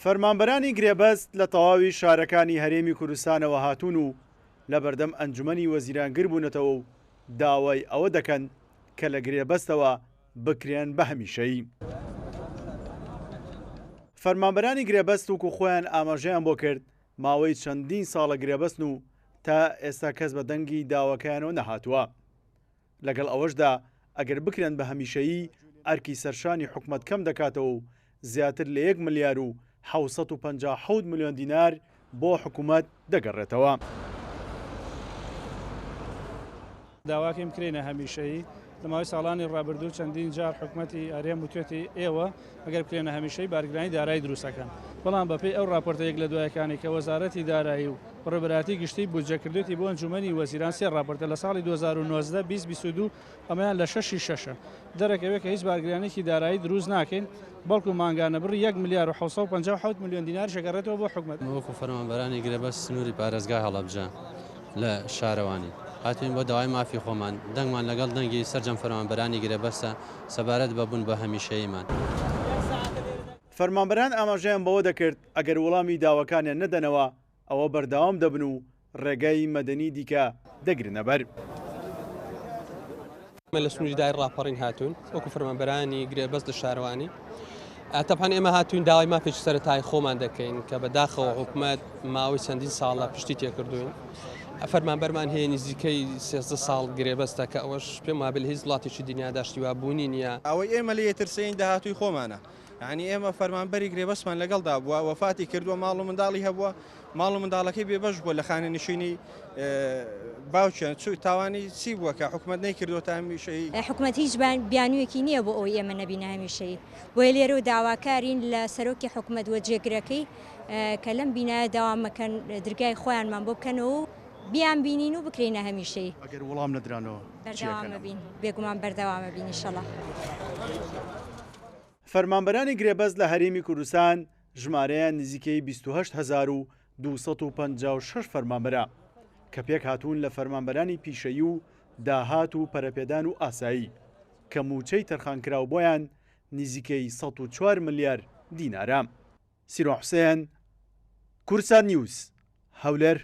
فەرمانبەرانی گرێبەست لە تەواوی شارەکانی هەرێمی کوردستانەوە هاتوون و لەبەردەم ئەنجومەنی وەزیران گربوونەتەوە و داوای ئەوە دەکەن کە لە گرێبەستەوە بکرێن بە هەمیشەیی. فەرمانبەرانی گرێبەست وەکو خۆیان ئاماژەیان بۆ کرد، ماوەی چەندین ساڵە گرێبەستن و تا ئێستا کەس بە دەنگی داواکەیانەوە نەهاتووە. لەگەڵ ئەوەشدا ئەگەر بکرێن بە هەمیشەیی، ئەرکی سەرشانی حکومەت کەم دەکاتەوە و زیاتر لە یەک ملیار و 757 ملیۆن دینار بۆ حکومەت دەگەڕێتەوە. داواکەین بکرێنە هەمیشەیی، لە ماوەی ساڵانی ڕابردوو چەندین جار حکومەتی هەرێم وتوێتی ئێوە ئەگەر بکرێنە هەمیشەیی بارگرانی دارایی دروست ئەکەن، بەڵام بەپێی ئەو ڕاپۆرتە یەک لە دوایەکانی کە وەزارەتی دارایی و بەڕێوەبەرایەتی گشتیی بودجە کردوێتی بۆ ئەنجوومەنی وەزیران سێ ڕاپۆرتە لە ساڵی 2019، 20، 22 ئەمەیان لە شەشی شەشە دەرەکەوێت کە هیچ بارگرانیەکی دارایی دروست ناکەین بەڵکو مانگانە بڕی یەک ملیار و 757 ملیۆن دیناریش ئەگەڕێتەوە بۆ حکومەت. وەکو فەرمانبەرانی گرێبەست سنووری پارێزگای هەڵەبجە لە شارەوانی هاتووین بۆ داوای مافی خۆمان، دەنگمان لەگەڵ دەنگی سەرجەم فەرمانبەرانی گرێبەستە سەبارەت بە بوون بە هەمیشەییمان. فەرمانبەران ئاماژەیان بەوە دەکرد، ئەگەر وەڵامی داواکانیان نەدەنەوە، ئەوە بەردەوام دەبن و ڕێگای مەدەنی دیکە دەگرنەبەر. ئێمە لە سنووری دای ڕاپەڕین هاتوون وەکو فەرمانبەرانی گرێبەست لە شارەوانی تەبعەن ئێمە هاتوین داوای مافێکی سەرەتایی خۆمان دەکەین کە بەداخەوە حکومەت ماوەی چەندین ساڵە پشتی تێکردوین فەرمانبەرمان هەیە نزیکەی سێزدە ساڵ گرێبەستە کە ئەوەش پێم وابێ لە هیچ وڵاتێکی دنیادا شتی وا بوونی نییە. ئەوەی ئێمە لێی ترسێین داهاتووی خۆمانە. یانی ئێمە فەرمانبەری گرێبەستمان لەگەڵدا بووە، وەفاتی کردووە، ماڵ و منداڵی هەبووە، ماڵ و منداڵەکەی بێبەش بووە لە خانەنشینی باوکیان، چ تاوانی چی بووە کە حکومەت نەیکردووەتە هەمیشەیی؟ حکومەت هیچ بیانوویەکی نییە بۆ ئەوەی ئێمە نەبینە هەمیشەیی، بۆیە لێرەوە داواکارین لە سەرۆکی حکومەت و جێگرەکەی کە لەم بینایە داوام مەکەن درگای خۆیانمان بۆ بکەنەوە و بیانبینین و بکرێینە هەمیشەیی. ئەگەر وەڵام نەدرانەوە چی ئەکەن؟ بەردەوام ئەبین، بێگومان بەردەوام ئەبین ئیشەڵا. فەرمانبەرانی گرێبەست لە هەرێمی کوردستان ژمارەیان نزیکەی 28,256 فەرمانبەرە، کە پێکهاتوون لە فەرمانبەرانی پیشەیی و داهات و پەرەپێدان و ئاسایی، کە مووچەی تەرخانکراو بۆیان نزیکەی 104 ملیار دینارە. سیروان حوسێن، کوردسات نیوز، هەولێر.